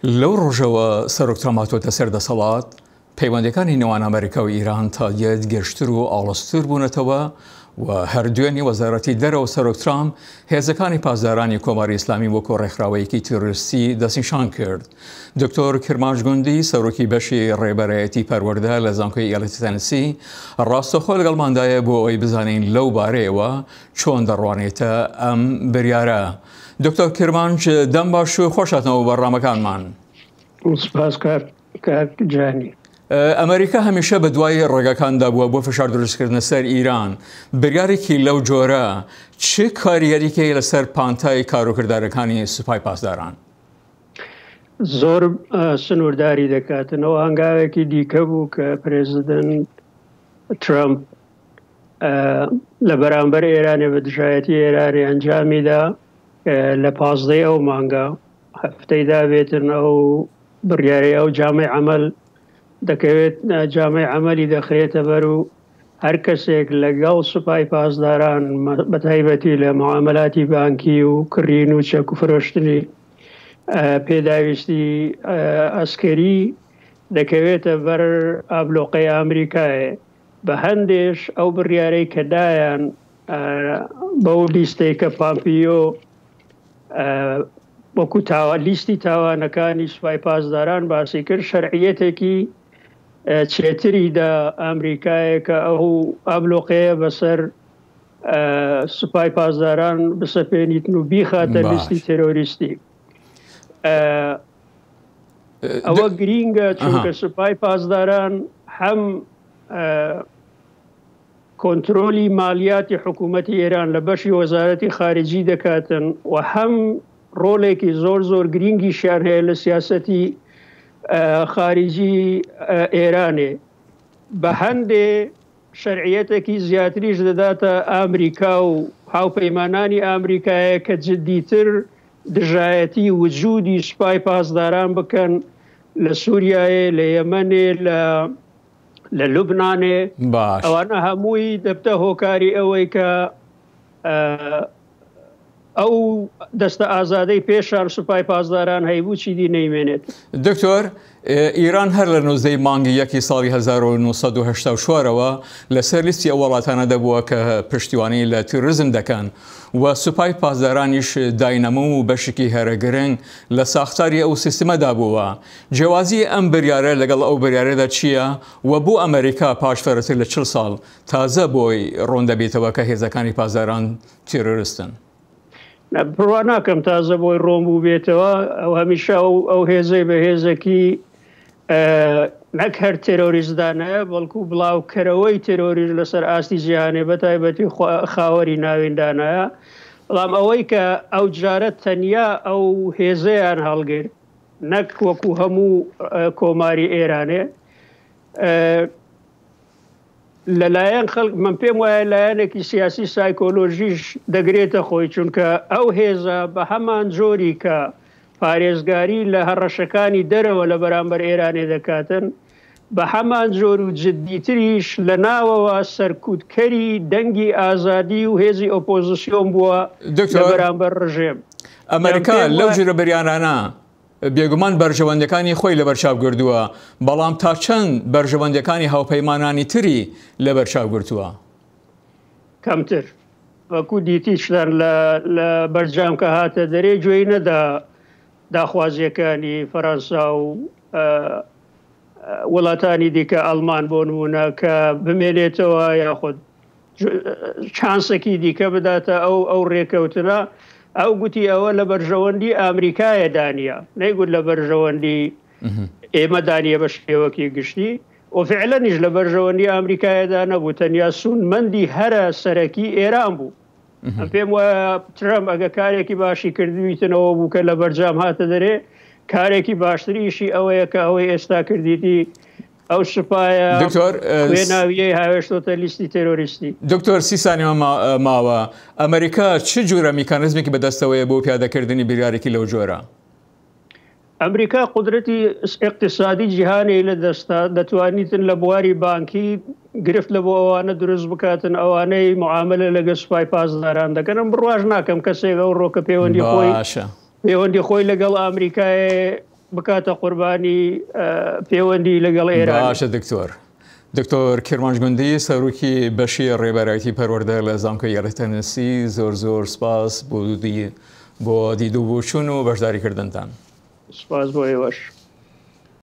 لەو ڕۆژەوە سەرۆک ترامپ هاتووەتە سەر دەسەڵات، پەیوەندییەکانی نێوان ئەمەریکا و ئیران تا دێت گەشتر و ئاڵۆزتر بوونەتەوە و هەر دوێنێ وەزارەتی دەرەوە سەرۆک ترامپ هێزەکانی پاسدارانی کۆماری ئیسلامی وەکو ڕێکخراوەیەکی تیرۆریستی دەستنیشان کرد. دکتۆر کرمانج گوندی سەرۆکی بەشی ڕێبەرایەتی پەروەردە لە زانکۆی ئیالەتی تەنسی ڕاستەوخۆ لەگەڵماندایە بۆ ئەوەی بزانین لەو بارەیەوە چۆن دەڕوانێتە ئەم بریارە. دکتۆر کرمانج دەم باش و خۆشاتنەوە بەرنامەکانمان. سپاس کاک کاک جانی. ئەمریکا هەمیشە بە دوای ڕێگەکاندا بووە بۆ فشار دروستکردنە سەر ئیران، بریارێکی لەو جۆرە چ کاریگەریی هەیە لەسەر پانتای کاروکردارەکانی سوپای پاسداران؟ زۆر سنوورداری دەکاتنەوە. هەنگاوێکی دیکە بوو کە پرێزیدنت ترەمپ لە بەرامبەر ئێرانێ بە دژایەتی ئێرانێ ئەنجامیدا لە پازدەی ئەو مانگە هەفتەی دابێتن ئەو بڕیارەی ئەو جامەی عەمەل دەکەوێت جامەی عەمەلی دەخرێتە بەر و هەر کەسێک لەگەڵ سوپای پاسداران بە تایبەتی لە معاملاتی بانکی و کڕین و چەک و فرۆشتنی پێداویستی ئەسکەری دەکەوێتە بەر ئابلۆقەی ئامریکایە. بە هەندێش ئەو بڕیارەی کە دایان بەو لیستەی کە پامپیۆ وەکو تاوا لیستی تاوانەکانی سوپای پاسداران باسی کرد شەرعیەتێکی چێتری دا ئەمریکایە کە ئەو ئابلۆقەیە بەسەر سوپای پاسداران بسەپێنیتن و بیخاتە لیستی تێرۆریستی. ئەوە گرینگە چونکە سوپای پاسداران هەم کۆنترۆلی مالیاتی حکوومەتی ئێران لە بەشی وەزارەتی خارجی دەکاتن و هەم ڕۆلێکی زۆر زۆر گرینگیشیان هەیە لە سیاسەتی خارجی ئێرانێ. بە هەندێ شەرعیەتێکی زیاتریش دەداتە ئامریکا و هاوپەیمانانی ئامریکایە کە جدیتر دژایەتی وجودی سوپای پاسداران بکەن لە سوریایێ، لە یەمەنێ، لە لە لوبنانێ. باش. ئەوانە هەمووی دەبتە هۆکاری ئەوەی کە ئەو دەستە ئازادەی پێشان سوپای پاسداران هەیبوو چیدی نەیمێنێت. دکتۆر، ئیران هەر لە 19 مانگی یەکی ساڵی 1984ەوە لەسەر لیستی ئەو وڵاتانە دەبووە کە پشتیوانی لە تیرۆریزم دەکەن و سوپای پاسدارانیش داینەمۆ و بەشێکی هەرە گرنگ لە ساختاری ئەو سیستمەدا بووە. جیاوازی ئەم بریارە لەگەڵ ئەو بریارەدا چییە و بۆ ئەمریکا پاش فەرەتر لە 40 ساڵ تازە بۆی ڕوون دەبێتەوە کە هێزەکانی پاسداران تیرۆریستن؟ بڕوا ناکەم تازە بۆی ڕۆن بووبێتەوە. ئەو هەمیشە ئەو هێزەی بە هێزێکی نەک هەر تێرۆریست دانایە، بەڵکو بڵاوکەرەوەی تێرۆریش لەسەر ئاستی جیهانێ بە تایبەتی خاوەری ناوین دانایە. بەڵام ئەوەی کە ئەو جارە تەنیا ئەو هێزەیان هەڵگرت نەک وەکو هەموو کۆماری ئێرانێ لەلایەن خەڵک من پێم وایە لایەنێکی سیاسی سایکۆلۆژیش دەگرێتە خۆی چونکە ئەو هێزە بە هەمان جۆری کە پارێزگاری لە هەڕەشەکانی دەرەوە لە بەرامبەر ئێرانێ دەکاتن بە هەمان جۆر و جدیتریش لە ناوەوە سەرکوتکەری دەنگی ئازادی و هێزی ئۆپۆزیسیۆن بووە لە بەرامبەر ڕژێم. ئەمریکا لەو جۆرە بریارانە بێگومان بەرژەوەندیەکانی خۆی لەبەرچاو گردووە، بەڵام تا چەند بەرژەوەندیەکانی هاوپەیمانانی تری لەبەرچاو گرتووە؟ کەمتر. وەکو دیتیشتان لە بەرجام کە هاتە دەرێ گوێی نەدا داخوازیەکانی فەرەنسا و وڵاتانی دیکە ئەڵمان بۆ نمونە کە بمێنێتەوە یاخود چانسێکی دیکە بداتە ئەو ئەو رێکەوتنە، ئەو گوتی ئەوە لە بەرژەوەندی ئامریکایە دانیە، نەیگوت لە بەرژەوەندی ئێمە دانیە بە شێوەکی گشتی و فعلەنیش لە بەرژەوەندی ئامریکایەدا نەبوو، تەنیا سوودمەندی هەرە سەرەکی ئێران بوو. ئەم پێم وایە ترەمپ ئەگە کارێکی باشی کردویتنەوە بوو کە لە بەرجام هاتە دەرێ، کارێکی باشتریشی ئەوەیە کە ئەوەی ئێستا کردیتی ئەو سوپایە دکتۆر خوێناویەی هاوێشتۆتە لیستی تێرۆریستی. دکتۆر سی سانیە ماوە، ئەمریکا چ جورە میکانیزمێکی بەدەستەوەیە بۆ پیادەکردنی بریارێکی لەو جۆرە؟ ئەمریکا قودرەتی ئیقتیسادی جیهانی لە دەستە، دەتوانیتن لە بواری بانکی گرفت لە بۆ ئەوانە دروست بکاتن ئەوانەی معاملە لەگە سوپای پاسداران دەکەن. ئەم بڕواش ناکەم کەسێک ئەو ڕۆکە پەیوەندی خۆی باشە. پەیوەندی خۆی لەگەڵ ئامریکای بکاتە قوربانی پەیوەندی لەگەڵ ئێران. باشە دکتۆر. دکتۆر کرمانج گوندی سەرۆکی بەشی ڕێبەرایەتی پەروەردە لە زانکۆی یاڵی تەنسی زۆر زۆر سپاس بۆ بۆ دید و بۆچوون و بەشداریکردنتان. سپاس بۆ ئێوەش.